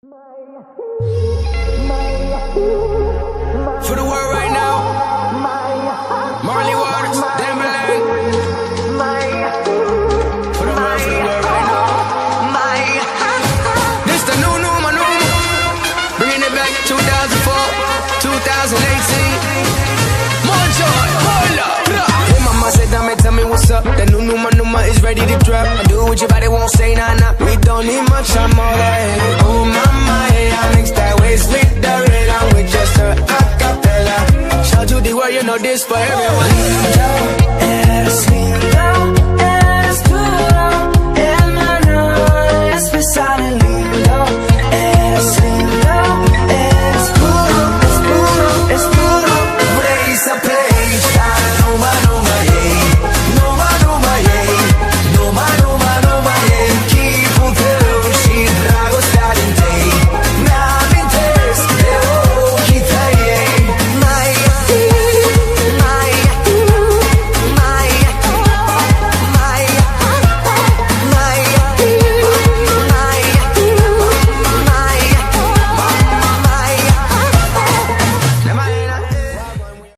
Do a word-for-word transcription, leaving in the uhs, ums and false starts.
For the world right now, Marley Waters, Timbaland. For the world, for the world right now. This the new Numa Numa. Bringing it back two thousand four, two thousand eighteen. More joy, more love. Hey, mama said, "Dame, tell me what's up." The new Numa Numa is ready to drop. I do what your body won't say, nah, nah. We don't need much, I'm all that. Oh, mama, hey, I mix that waist with the red. I'm with just a cappella. Shout to the world, you know this for everyone.